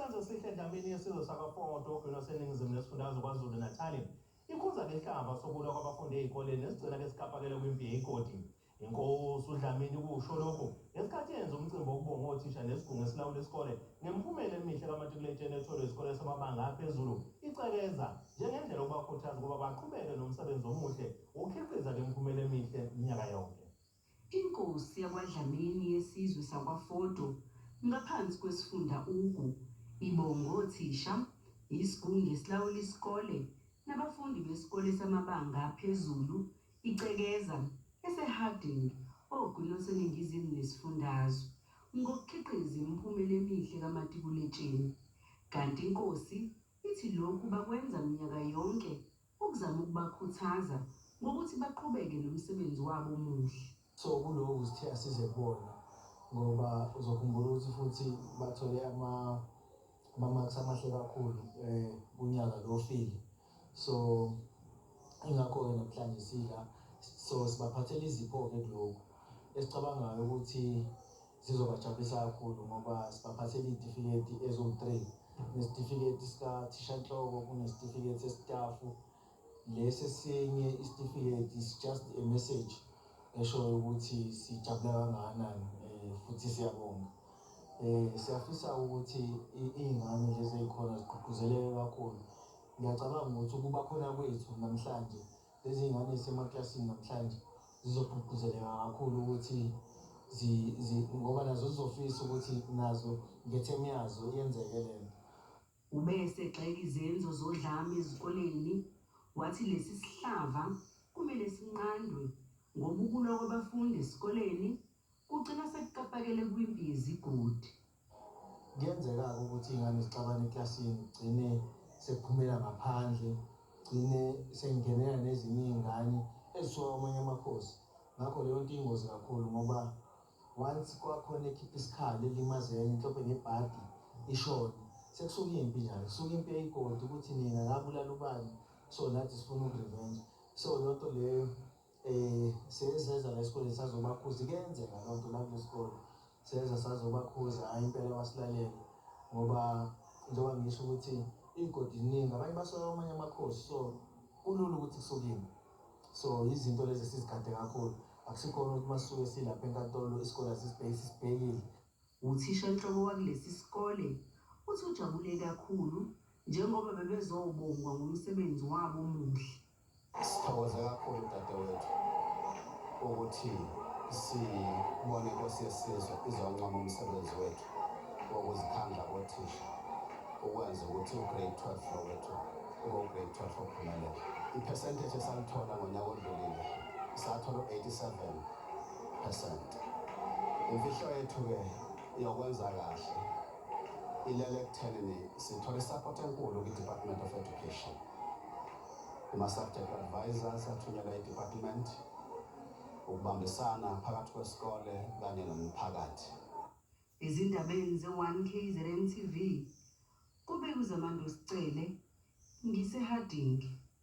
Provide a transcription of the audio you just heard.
Inkosi Senze Sihle Dlamini yesizwe sakwaFoto ogwini lwaseNingizimu nesifundazwe KwaZulu-Natali ikhuza ngehlava sokulwa kwabafundi ey'koleni nesigcina ke sikapakele kwimpi yeyigodi. Inkosi uDlamini kusho lokhu ngesikhathi yenza umcimbi wokubonga othisha nesigungu esilawula isikole ngemiphumela emihle kamatikuletsheni etholwe isikole samabanga aphezulu icekeza njengendlela yokubakhuthaza ukuba baqhubeke nomsebenzi omuhle wokukhiqiza ngemiphumela emihle minyaka yonke. Inkosi yakwaDlamini yesizwe sakwaFodo ngaphansi kwesifunda Ugu ibonga othisha, isigungu esilawula isikole nabafundi besikole samabanga aphezulu iCekeza eseHarding oGwini oluseNingizimu nesifundazwe ngokukhiqiza imiphumela emihle kamatikuletsheni. Kanti inkosi ithi lokhu bakwenza minyaka yonke ukuzama ukubakhuthaza ngokuthi baqhubeke nomsebenzi wabo omuhle. So kuloku sithe asize kubona ngoba uzokhumbula ukuthi futhi bathole ama-marks amahle kakhulu kunyaka lo ofile. So ingakho-ke namhlanje sila, so sibaphathela izipho-ke kulokhu esicabangayo ukuthi zizobajabulisa kakhulu ngoba sibaphathela iy'tifiketi eziwu-3, nesitifiketi sikathishanhloko, kunesitifiketi sesitafu, lesi esinye isitifiketi is just a message eshoyo ukuthi sijabula kangakanani futhi siyabonga. Siyafisa ukuthi iy'ngane lezi ey'khona zigqugquzeleke kakhulu. Ngiyacabanga ukuthi ukuba khona kwethu namhlanje, lezi y'ngane ey'semaklasini namhlanje zizogqugquzeleka kakhulu ukuthi ngoba nazo zizofisa ukuthi nazo ngethemu yazo yenzeke lento. Ube esegxeka izenzo zodlame ezikoleni, wathi lesi sihlava kumele sinqandwe ngoba ukulwa kwabafundi esikoleni kugcina sekukapakele kwimpi yezigodi. Kuyenzeka-ke ukuthi iy'ngane zixabane eklasini, kugcine sekuphumela ngaphandle, gcine sekungenela nezinye iy'ngane ezisuka kwamanye amakhosi. Ngakho leyo nto iyingozi kakhulu ngoba once kwakhona ekhipha isikhali elimaze enye mhlawumbe ngebhadi ishone, sekusuka impi njalo, kusuka impi eyigodi ukuthi nina nabulala ubani, so nathi sifuna ukurevenge. So leyo nto leyo sezeza la esikoleni sazobakhuza, kuyenzeka loo nto la kule sikole, seza sazobakhuza, hhayi impela basilalela ngoba njengoba ngisho ukuthi iy'godi ziningi, abanye basuka kwamanye amakhosi, so kulula ukuthi kusuke impi. So izinto lezi esizigade kakhulu, akusikhona ukuthi masisuke silapha enkantolo isikole asisibheki, sisibhekile. Uthishanhloko wakulesi sikole uthi ujabule kakhulu njengoba bebezobongwa ngomsebenzi wabo omuhle. Sithokoze kakhulu dadewethu ukuthi sibone inkosi yesizwe izoncoma umsebenzi wethu wokuzikhandla kothisha ukwenza ukuthi ugrade 12 lo wethu ube ugrade 12 ophumelele. I-percentage esalithola ngonyaka odlulile sathola u-87%. Imfihlo yethu-ke yokwenza kahle ilele ekuthenini sithole i-support enkulu kwi-Department of Education. Kuma-subject advisors athunyelwa i-department, ukubambisana phakathi kwesikole kanye nomphakathi. Ezindabeni ze-1 KZN TV, kube kuZamando Sicele, ngiseHarding.